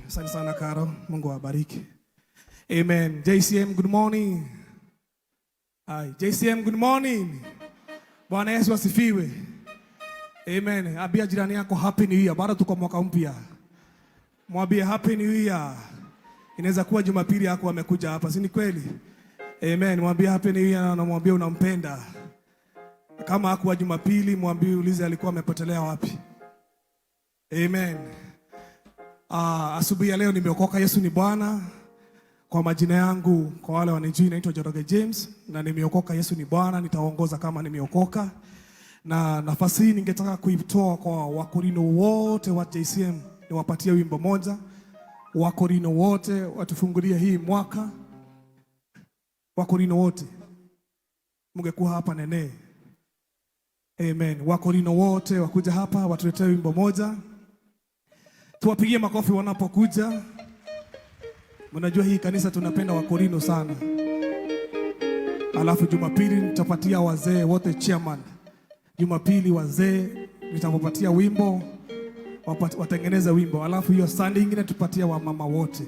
Asante sana Karo, Mungu awabariki. Amen. JCM, good morning. Hi, JCM, good morning. Bwana Yesu asifiwe. Amen. Ambia jirani yako happy new year. Bado tuko mwaka mpya. Mwambie happy new year. Inaweza kuwa Jumapili yako amekuja hapa, si ni kweli? Amen. Mwambie happy new year na mwambie unampenda. Kama hakuwa Jumapili, mwambie, ulize alikuwa amepotelea wapi. Amen. Asubuhi ya leo nimeokoka, Yesu ni Bwana. Kwa majina yangu, kwa wale wanijui, naitwa Njoroge James na nimeokoka, Yesu ni Bwana, nitaongoza kama nimeokoka. Na nafasi hii ningetaka kuitoa kwa Wakorino wote wa JCM, niwapatie wimbo moja. Wakorino wote watufungulie hii mwaka. Wakorino wote mungekuwa hapa nene. Amen. Wakorino wote wakuja hapa watuletee wimbo moja. Tuwapigie makofi wanapokuja. Mnajua hii kanisa tunapenda Wakorino sana. Alafu Jumapili nitapatia wazee wote chairman. Jumapili wazee nitawapatia wimbo, watengeneze wimbo. Alafu hiyo Sunday ingine tupatie wamama wote.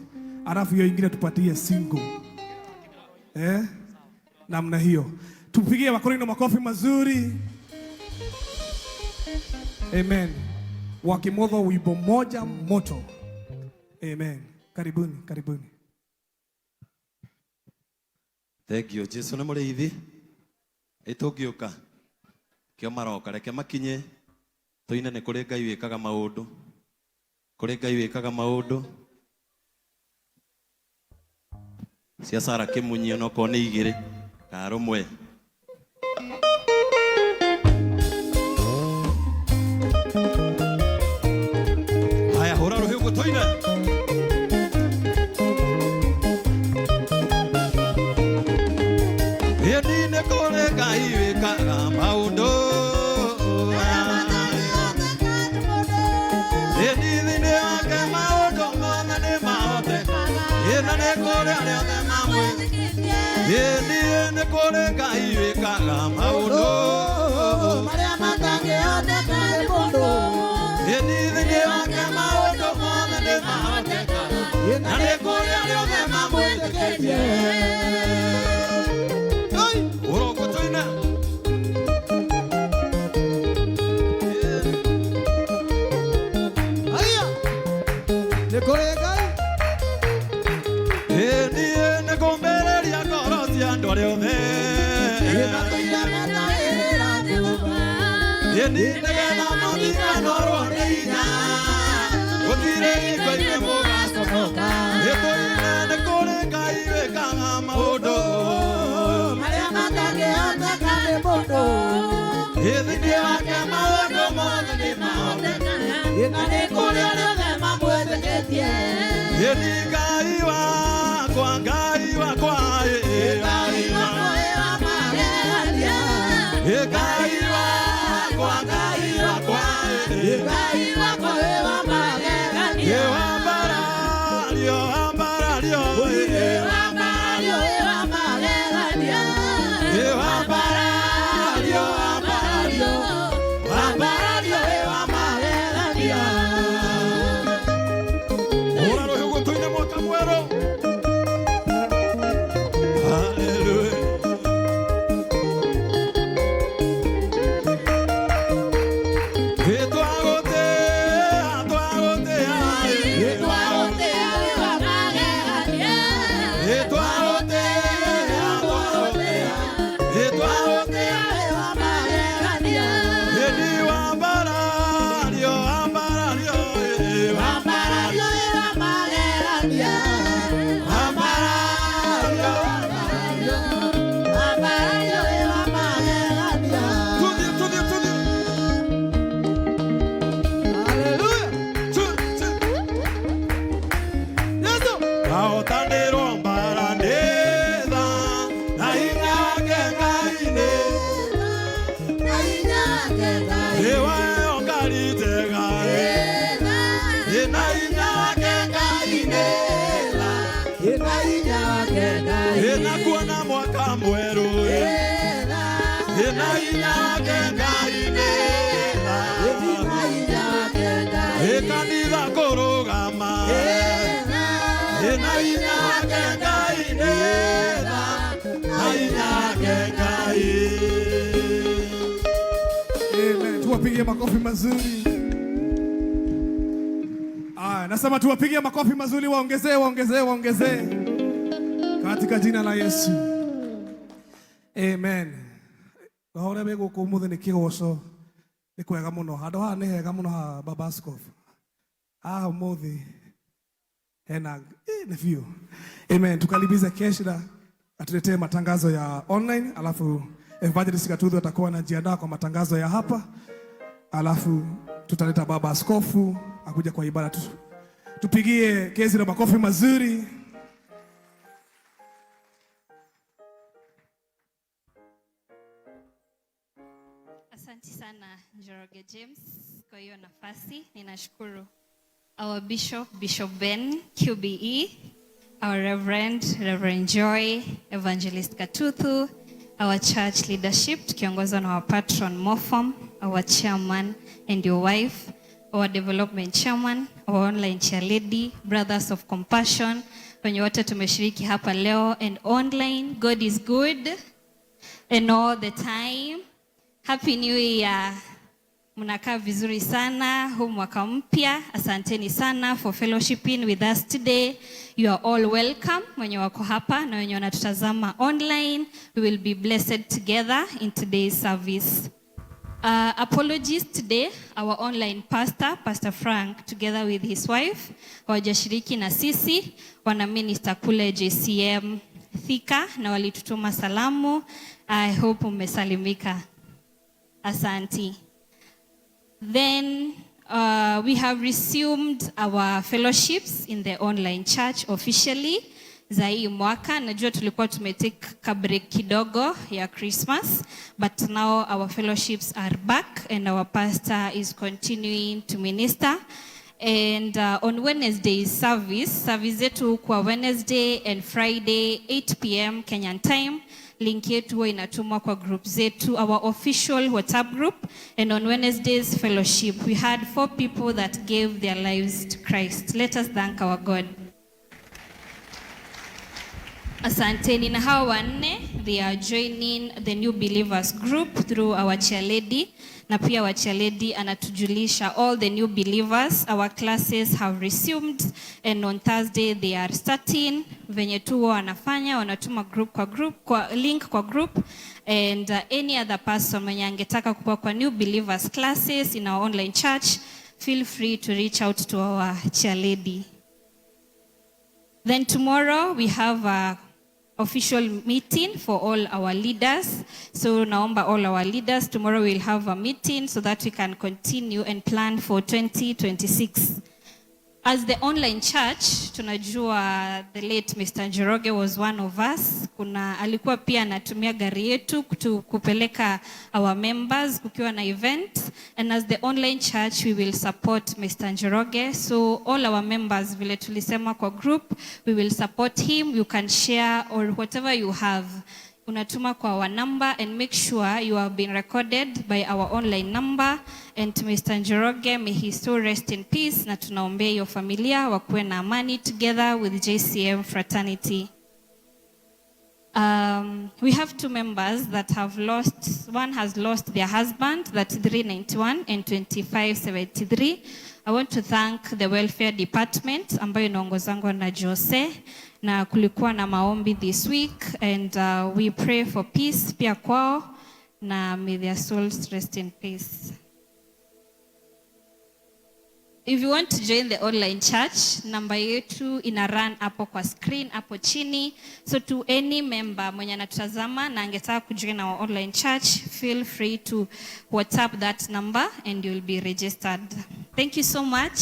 Alafu hiyo ingine tupatie single. Eh? Namna hiyo. Tupigie Wakorino makofi mazuri. Amen. Wakimodho wimbo moja moto. Amen. Karibuni, karibuni. Thank you. Jesu nĩ mũrĩithi. Ĩtũngĩũka. Kĩo maroka reke makinye. Tũine nĩ kũrĩ Ngai wĩkaga maũndũ. Kũrĩ Ngai wĩkaga maũndũ. Cia Sara Kĩmunyi onokorwo nĩ igĩrĩ kana rũmwe. Haya, hũra rũhĩ ũguo tũine. Ĩni nĩ kũrĩ Ngai wĩkaga maũndũ. Ĩni thĩinĩ wake maũndũ mothe nĩ mahotekaga. Ĩna nĩ kũrĩ arĩa othe mamwĩtĩkĩtie. Ĩni nĩ kũrĩ Ngai wĩkaga maũndũ marĩa matangĩhoteka nĩ mũndũ. Ĩni thĩinĩ wake maũndũ mothe nĩ mahotekaga. Na nĩ kũrĩ arĩa othe mamwĩtĩkĩtie. Ũroko tũine. Haya, nĩ kũrĩ Ngai. Ĩni nĩ kũmbĩrĩria ngoro cia andũ arĩa othe. Matũire metagĩrĩra Jehova. Ĩni nĩgetha matikanorwo nĩ hinya. Gũtirĩ hingo inyuĩ mũgaconoka. Ĩtũine nĩ kũrĩ Ngai wĩkaga maũndũ marĩa matangĩhoteka nĩ mũndũ. Ĩ thĩinĩ wake maũndũ mothe nĩ mahotekaga. Na nĩ kũrĩ arĩa othe mamwĩtĩkĩtie. Ĩni Ngai wakwa, Ngai wakwa, ĩ Ngai wakwa wĩ wa magegania. Ĩ Ngai wakwa, Ngai wakwa, ĩ Ngai wakwa wĩ wa magegania. Ĩ wambarario, wambarario, ĩ Wambarario wĩ wa magegania. Ĩ wambarario, wambarario, Wambarario wĩ wa magegania. Hũra rũhĩ ũguo tũine mwaka mwerũ. Hallelujah. Ĩ twagũtĩa, twagũtĩa, ĩ Twagũtĩa wĩ wa magegania. Ĩ twagũtĩa, twagũtĩa, Amen. Tuwapigie makofi mazuri. Aya, nasema tuwapigie makofi mazuri, waongezee, waongezee, waongezee. Katika jina la Yesu. Amen. Roho be guku umuthi ni kigoco ni kwega muno. Handu haha ni hega muno ha Baba Askofu. Haha umuthi hena ni view. Amen. Tukalibize Keshra atuletee matangazo ya online, alafu Evangelist Gatuthu atakuwa anajiandaa kwa matangazo ya hapa, alafu tutaleta Baba Askofu akuja kwa ibada tu. Tupigie Kezi na makofi mazuri. Asante sana Njoroge James kwa hiyo nafasi. Ninashukuru our Bishop, Bishop Ben QBE, our Reverend, Reverend Joy, Evangelist Katuthu, our church leadership tukiongozwa na our patron Mofom, our chairman and your wife, our development chairman, our online chair lady, Brothers of Compassion, wenye wote tumeshiriki hapa leo and online. God is good and all the time. Happy New Year. Mnakaa vizuri sana huu mwaka mpya. Asanteni sana for fellowshipping with us today. You are all welcome. Wenye wako hapa na wenye wanatutazama online, we will be blessed together in today's service. Apologies today, our online pastor, Pastor Frank, together with his wife, hawajashiriki na sisi, wana minister kule JCM Thika na walitutuma salamu. I hope umesalimika. Asanti. Then we have resumed our fellowships in the online church officially za hii mwaka. Najua tulikuwa tumetake ka break kidogo ya Christmas, but now our fellowships are back and our pastor is continuing to minister. And on Wednesday service zetu kwa Wednesday and Friday 8 p.m. Kenyan time. Link yetu huwa inatumwa kwa group zetu, our official WhatsApp group. And on Wednesday's fellowship, we had 4 people that gave their lives to Christ. Let us thank our God. Asanteni. Na hawa wanne, they are joining the New Believers group through our chair lady. Na pia our chair lady anatujulisha all the new believers. Our classes have resumed and on Thursday they are starting. Venye tu wao wanafanya, wanatuma group kwa group, kwa link kwa group. And any other person mwenye angetaka kuwa kwa New Believers classes in our online church, feel free to reach out to our chair lady. Then tomorrow we have a official meeting for all our leaders. So naomba all our leaders, tomorrow we'll have a meeting so that we can continue and plan for 2026. As the online church, tunajua the late Mr. Njoroge was one of us. Kuna alikuwa pia anatumia gari yetu kupeleka our members kukiwa na event. And as the online church, we will support Mr. Njoroge. So all our members, vile tulisema kwa group, we will support him. You can share or whatever you have. Unatuma kwa our number and make sure you have been recorded by our online number. And to Mr. Njoroge, may he so rest in peace. Na tunaombea hiyo familia wakuwe na amani together with JCM fraternity. We have 2 members that have lost, one has lost their husband, 3391 and 2573. I want to thank the welfare department ambayo inaongozangwa na Jose Na kulikuwa na maombi this week and we pray for peace pia kwao na may their souls rest in peace. If you want to join the online church, namba yetu ina run hapo kwa screen hapo chini. So to any member mwenye anatutazama na angetaka kujoin our online church, feel free to WhatsApp that number and you'll be registered. Thank you so much.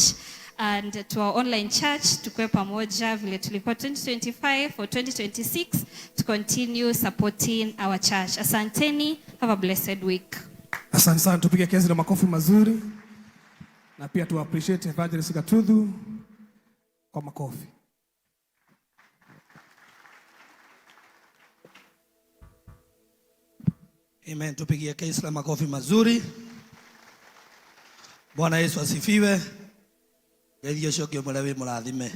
And to our online church, tukue pamoja vile tulikuwa 2025 or 2026 to continue supporting our church. Asanteni, have a blessed week. Asante sana, tupige kezi na makofi mazuri, na pia tu appreciate Evangelist Gatuthu kwa makofi. Amen. Tupigie Kaisla makofi mazuri. Bwana Yesu asifiwe. Ngai ũcio ũngĩ ũmwe wĩ mũrathime.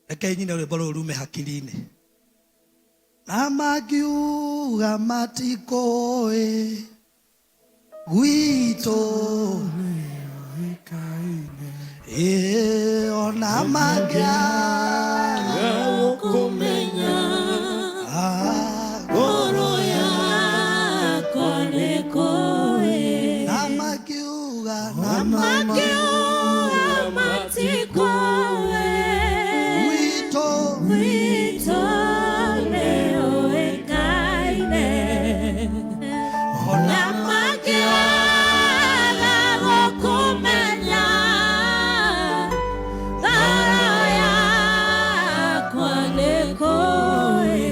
Reke nyine rwĩmbo rũrũ rume hakiri-inĩ. Na mangiuga matikũĩ gwitũ, ĩ ona mangĩaga gũkũmenya, Ah, ngoro yakwa nĩkũĩ. Na mangiuga, na Makiuga matikũĩ gwitũ gwitũ nĩũĩkaine. Ona Na mangĩaga gũkũmenya, ngoro yakwa nĩkũĩ.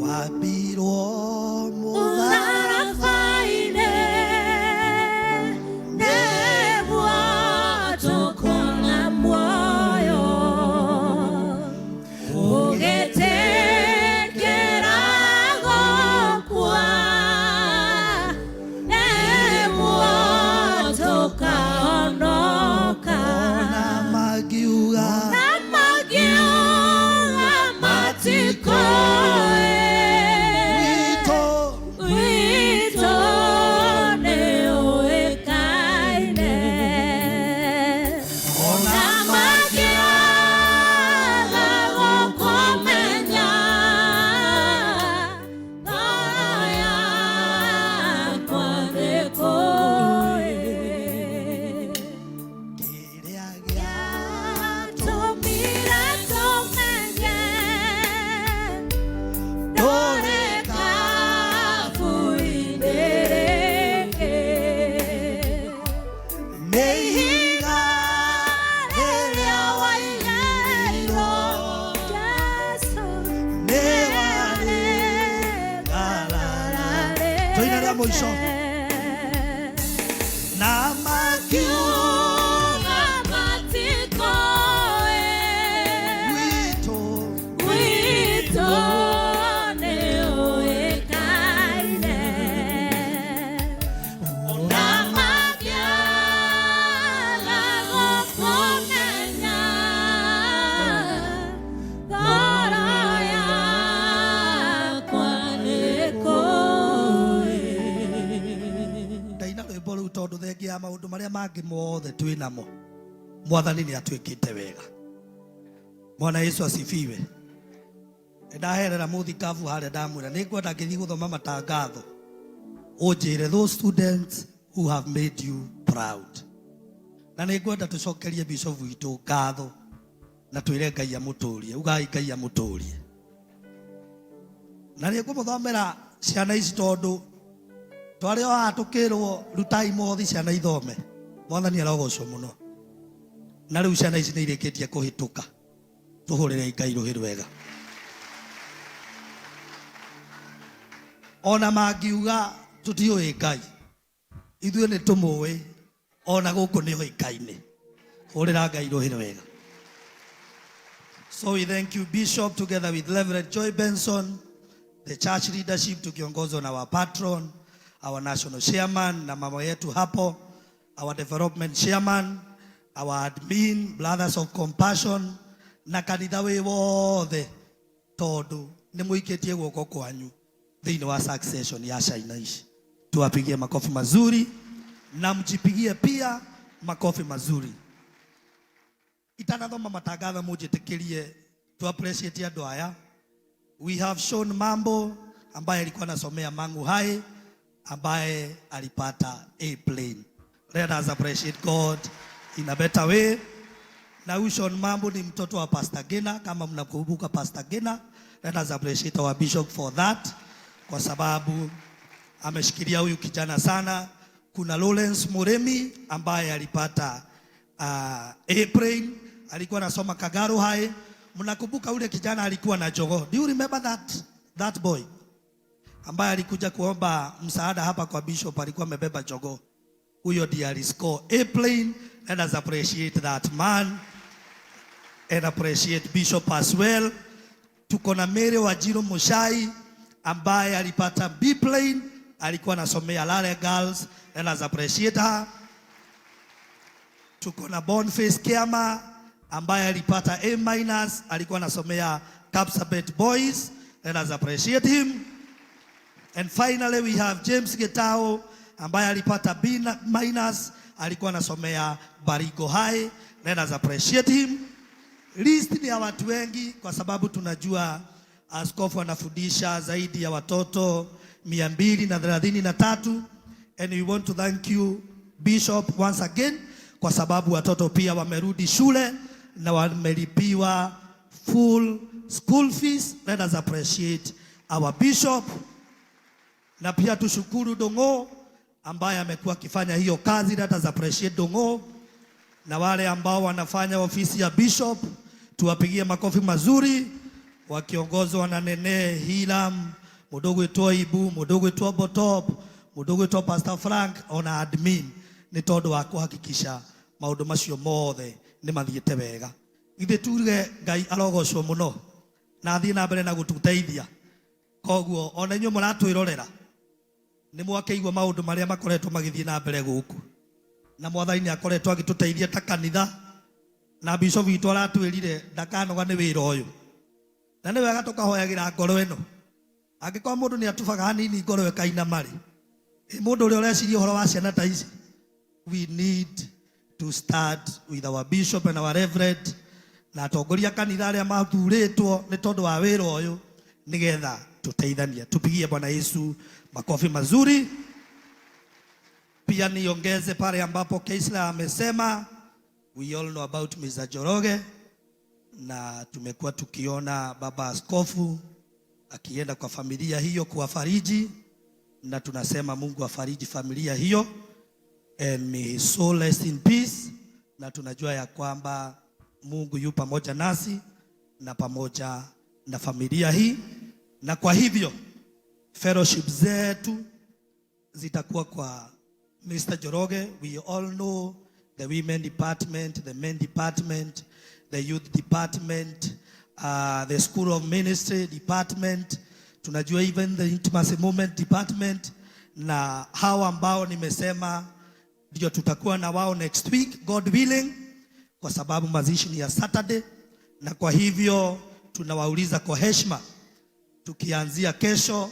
Wambirwo mũtharaba. Mũtharaba-inĩ nĩguo tũkona muoyo, ũgĩtĩkĩra gũkua nĩguo tũkahonoka. Ona mangiuga Na mangiuga matikũĩ gwitũ witũ nĩũĩkaine. Ona Na mangĩaga gũkũmenya, ngoro yakwa nĩkũĩ. Kĩrĩa Gĩatũmire tũmenye ndũrĩ kaburi-inĩ rĩngĩ. Nĩ ihiga Rĩrĩa waigĩirwo Jesũ nĩ warĩ Tũine rĩa mũico. Na makiuga Kiuga matikũĩ gwitũ witũ nĩũĩkaine. Na mangĩaga gũkũmenya, ngoro yakwa nĩkũĩ. Ndaina rwĩmbo rũu tondũ thengia ya maũndũ marĩa mangĩ mothe twĩ namo, Mwathani nĩ atwĩkĩte wega. Bwana Yesu asifiwe. Nĩ ndaherera mũthikabu harĩa, ndamwĩra nĩ ngwenda ngĩthiĩ gũthoma matangatho ũnjĩre those students who have made you proud, na nĩ ngwenda tũcokerie bishop witũ ngatho na twĩre Ngai amũtũrie. Ugai Ngai amũtũrie. Na nĩ ngũmũthomera ciana ici tondũ twarĩ o haha tũkĩrwo rutai mothi ciana ithome. Mwathani arogocwo mũno. Na rĩu ciana ici nĩ irĩkĩtie kũhĩtũka. Tũhũrĩre Ngai rũhĩ rwega. Ona mangiuga tũtiũĩ Ngai, ithuĩ nĩ tũmũĩ, ona gũkũ nĩ oĩkaine. Hũrĩra Ngai rũhĩ rwega. So we thank you, Bishop, together with Reverend Joy Benson, the church leadership tukiongozwa na our patron, our national chairman na mama yetu hapo, our development chairman, our admin, Brothers of Compassion na kanitha wĩ wothe tondu nĩ mũikĩtie guoko kwanyu thĩinĩ wa succession ya ciana ici. Tuwapigie makofi mazuri na mjipigie pia makofi mazuri. Itanathoma matangatho munjitikirie tu appreciate andu aya. We have shown Mambo ambaye alikuwa anasomea Mangu High ambaye alipata A plain. Let us appreciate God in a better way. Na huyu Sean Mambo ni mtoto wa Pastor Gena, kama mnakumbuka Pastor Gena. Let us appreciate our bishop for that, kwa sababu ameshikilia huyu kijana sana. Kuna Lawrence Muremi ambaye alipata A plain, alikuwa anasoma Kagaru High. Mnakumbuka ule kijana alikuwa na jogoo? Do you remember that boy ambaye alikuja kuomba msaada hapa kwa bishop, alikuwa amebeba jogoo? Huyo ndiye aliscore A plain. Let us appreciate that man and appreciate bishop as well. Tuko na Mary Wajiro Mushai ambaye alipata B plain, alikuwa anasomea Lale Girls. Let us appreciate her. Tuko na Boniface Kiama ambaye alipata A minus, alikuwa anasomea Kapsabet Boys. Let us appreciate him. And finally we have James Getao ambaye alipata B minus, alikuwa anasomea Barigo High. Let us appreciate him. List ni ya watu wengi kwa sababu tunajua askofu anafundisha zaidi ya watoto 233, and we want to thank you, Bishop, once again kwa sababu watoto pia wamerudi shule na wamelipiwa full school fees. Let us appreciate our bishop, na pia tushukuru Dongo ambaye amekuwa akifanya hiyo kazi. Let us appreciate Dongo na wale ambao wanafanya ofisi ya bishop, tuwapigie makofi mazuri wakiongozwa na Nene Hilam, mundu gwitwo Ibu, mundu gwitwo Botop, mundu gwitwo Pastor Frank ona admin, ni tondu wa kuhakikisha maundu macio mothe ni mathiĩte wega. Ithe tuge Ngai arogocwo muno na athiĩ na mbere na gututeithia. Koguo ona inyuĩ mũratwĩrorera nĩ mwakĩigua maũndũ marĩa makoretwo magĩthiĩ na mbere gũkũ, na Mwathani nĩ akoretwo agĩtũteithia ta kanitha, na bishop witũ aratwĩrire ndakanoga nĩ wĩra ũyũ, na nĩ wega tũkahoyagĩra ngoro ĩno. Angĩkorwo mũndũ nĩ atubaga hanini ngoro ĩkainama rĩ, mũndũ ũrĩa ũreciria ũhoro wa ciana ta ici, we need to start with our bishop and our reverend na atongoria kanitha arĩa mathurĩtwo nĩ tondũ wa wĩra ũyũ, nĩgetha tuteithanie. Tupigie Bwana Yesu makofi mazuri. Pia niongeze pale ambapo Keisla amesema, we all know about Mr. Njoroge, na tumekuwa tukiona baba askofu akienda kwa familia hiyo kuwafariji, na tunasema Mungu afariji familia hiyo and may his soul rest in peace, na tunajua ya kwamba Mungu yu pamoja nasi na pamoja na familia hii, na kwa hivyo fellowship zetu zitakuwa kwa Mr. Njoroge. We all know the women department, the men department, the youth department, the school of ministry department, tunajua even the intimacy moment department, na hawa ambao nimesema ndio tutakuwa na wao next week, God willing, kwa sababu mazishi ni ya Saturday, na kwa hivyo tunawauliza kwa heshima, tukianzia kesho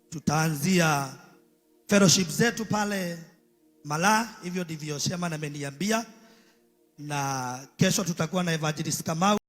tutaanzia fellowship zetu pale Mala, hivyo ndivyo Shema ameniambia, na kesho tutakuwa na Evangelist Kamau.